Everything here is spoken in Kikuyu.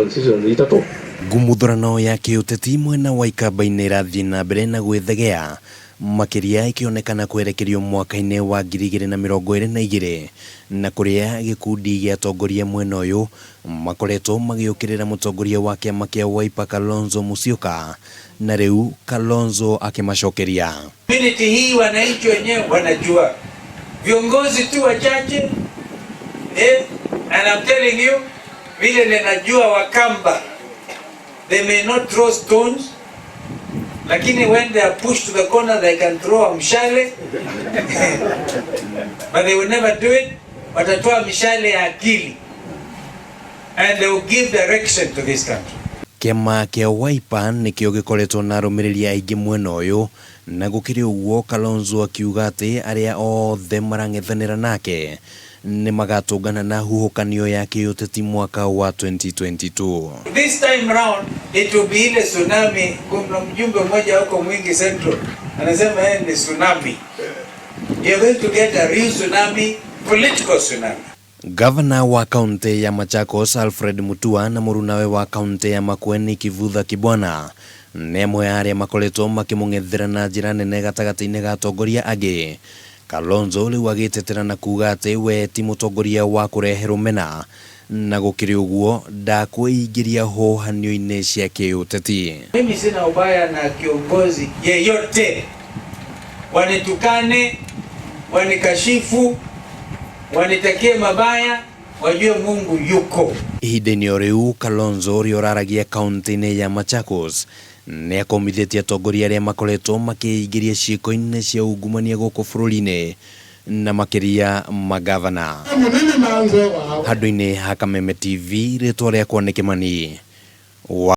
Constituency itatu. Ngumuthurano ya kĩũteti mwena wa Ikamba-inĩ ĩrathiĩ na mbere na gwĩthegea makĩria ĩkĩonekana kwerekerio mwaka-inĩ wa 2022 na kũrĩa gĩkundi gĩa atongoria mwena ũyũ makoretwo magĩũkĩrĩra mũtongoria wa kĩama kĩa Wiper Kalonzo Musyoka na rĩu Kalonzo akĩmacokeria. Community hii wananchi wenyewe wanajua, viongozi tu wachache eh, and I'm telling you vile ninajua Wakamba, they may not throw stones, lakini when they are pushed to the corner they can throw a mshale but they will never do it. Watatoa mshale ya akili and they will give direction to this country. Kĩama kĩa Wiper nĩkĩo gĩkoretwo na arũmĩrĩri aingĩ mwena ũyũ na gũkĩrĩ ũguo Kalonzo akiuga atĩ arĩa othe marang'ethanĩra nake nĩ magatũngana na huhũkanio ya kĩũteti mwaka wa 2022. This time round it will be ile tsunami. Kuna mjumbe mmoja huko Mwingi Central anasema yeye ni tsunami. You're going to get a real tsunami, political tsunami. Gavana wa kaunti ya Machakos Alfred Mutua na mũrunawe wa kaunti ya Makueni Kivutha Kibwana nĩ amwe a arĩa makoretwo makĩmũng'ethera na njĩra nene gatagatĩ-inĩ ga atongoria angĩ. Kalonzo rĩu agĩtetera na kuga atĩ we ti mũtongoria wa kũrehe rũmena na gũkĩrĩ ũguo ndakwĩingĩria hũhanio-inĩ cia kĩũteti. Mimi sina ubaya na kiongozi yeyote, wanitukane, wanikashifu, wanitakie mabaya, wajue Mungu yuko. Ihinda-inĩ o rĩu Kalonzo ũrĩa ũraragia kaunti-inĩ ya Machakos nĩ akomithĩtie atongoria arĩa makoretwo makĩingĩria ciĩko-inĩ cia ungumania gũkũ bũrũri-inĩ na makĩria magavana. Handũ-inĩ ha Kameme TV, rĩtwa rĩakwa nĩ Kĩmani wa.